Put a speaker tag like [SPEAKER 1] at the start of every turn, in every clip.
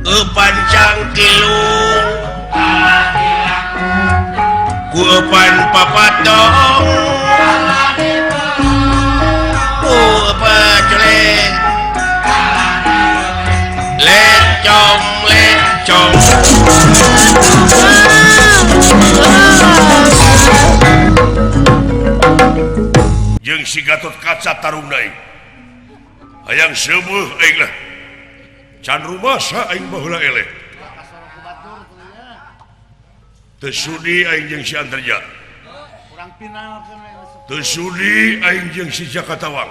[SPEAKER 1] Eupan cangkilung ku eupan papatong ku eupan coleng lecong lecong. Jeung si Gatot Kaca tarung deui hayang seueuh aing lah can rumasa aing baheula eleh teu sudi aing jeung si Antarja teu sudi aing jeung si Jakatawang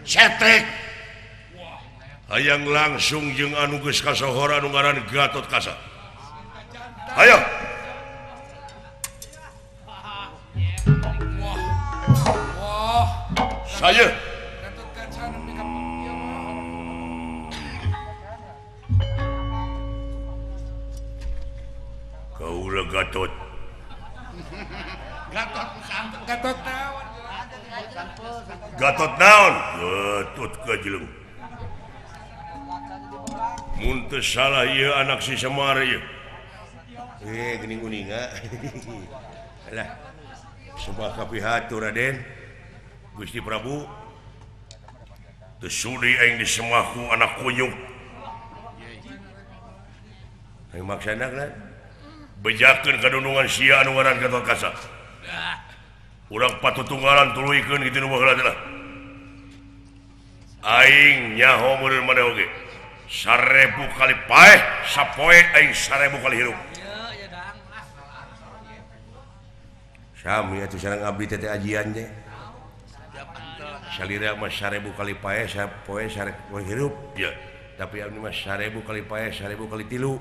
[SPEAKER 1] cetek hayang langsung jeung anu geus kasohor anu ngaran Gatot Kaca. Hayo saya kaula Gatot.
[SPEAKER 2] Gatot naon?
[SPEAKER 1] Gatot naon? Gatot kajeleng. Mun teu salah ieu anak si Semar ieu. Geuning uninga. Alah. Sumpah kapihatur Raden. Gusti Prabu. Teu sudi aing disemah ku anak kunyuk. Aing maksana kan? Bejakeun kadunungan sia anu ngaran Gatot Kaca. Urang patutunggalan tuluykeun kitu nu baheula teh lah. Aing nyaho meureun maneh oge. 1000 kali paeh, sapoe aing 1000 kali hirup. Sami atuh sareng abdi teh ajian teh. Salira mah 1000 kali paeh, sapoe 1000 kali hirup. Ya, tapi abdi mah 1000 kali paeh, 1000 kali tilu.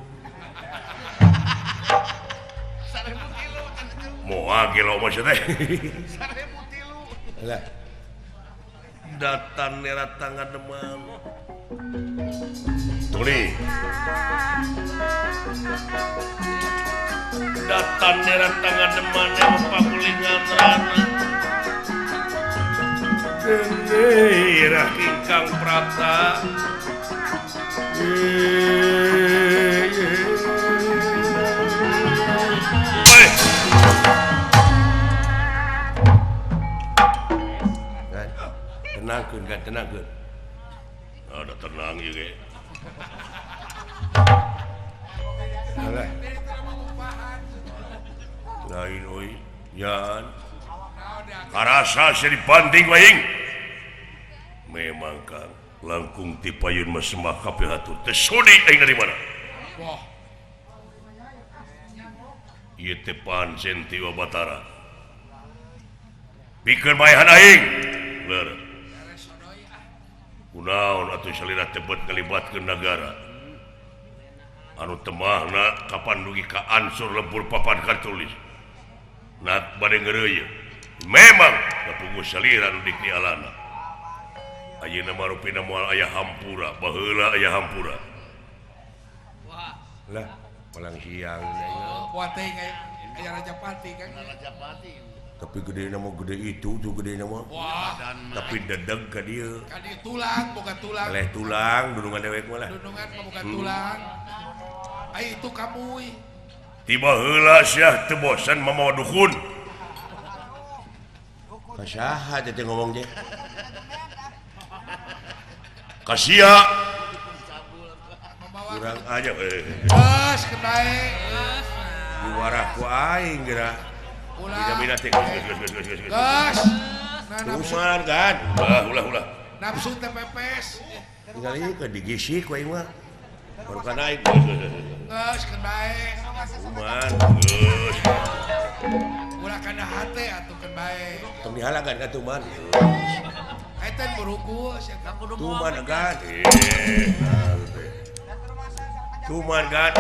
[SPEAKER 1] Moal gelo mah teh. 1000 tilu. Lah. Datan nera tangan demam. Tuli. Datan nera tangan demam pakulingan rana. Gendera ingkang prata. Tenangkeun kan, tenangkeun. Ada tenang ieu ge. Alah. Lain euy, nyan. Karasa sia dibanting aing. Memang Kang, langkung ti payun mah semah kapihatur. Teu sudi aing dari mana?
[SPEAKER 2] Wah.
[SPEAKER 1] Ieu teh pancen ti Batara. Pikeun maehan aing. Leur. Kunaon atuh salira tebet ngalibatkeun nagara. Anu temahna kapan dugi ka ansur lebur papan kartulis. Nak bade ngeureuyeuh. Memang kapugu salira nu dik dialana. Ayeuna mah rupina moal aya hampura, baheula aya hampura.
[SPEAKER 2] Wah.
[SPEAKER 1] Lah, palang siang
[SPEAKER 2] Oh, teh aya Rajapati kan.
[SPEAKER 3] Rajapati.
[SPEAKER 1] Tapi gede nama gede itu tuh gede nama.
[SPEAKER 2] Wah.
[SPEAKER 1] Tapi dedeg ka dieu.
[SPEAKER 2] Ka dieu tulang, boga tulang.
[SPEAKER 1] Eleh tulang, dunungan dewek mah lah.
[SPEAKER 2] Dunungan mah boga tulang. Ai itu kamuy.
[SPEAKER 1] Tiba heula sia teu bosan mamawa dukun. Ka saha teh ngomong teh? Ka sia. Kurang aja
[SPEAKER 2] Geus kebae.
[SPEAKER 1] Diwarah ku aing geura.
[SPEAKER 2] Ulah.
[SPEAKER 1] Teh geus.
[SPEAKER 2] Geus.
[SPEAKER 1] Tuman kan. Ulah ulah ulah.
[SPEAKER 2] Nafsu teh pepes.
[SPEAKER 1] Tinggal ieu ke digisik ku aing mah. Baru ka naik.
[SPEAKER 2] Geus kebae.
[SPEAKER 1] Tuman geus.
[SPEAKER 2] Ulah kana hate atuh keun bae.
[SPEAKER 1] Tong dihalagan ka tuman.
[SPEAKER 2] Eta buruku sia
[SPEAKER 1] Tuman kan. Tuman kan.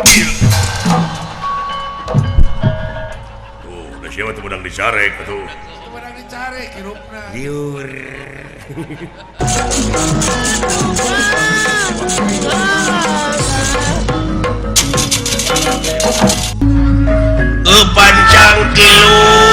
[SPEAKER 1] Tuh, udah siapa tuh menang dicarek tuh.
[SPEAKER 2] Menang dicarek hirupna.
[SPEAKER 1] Liur. Eupan cangkilung.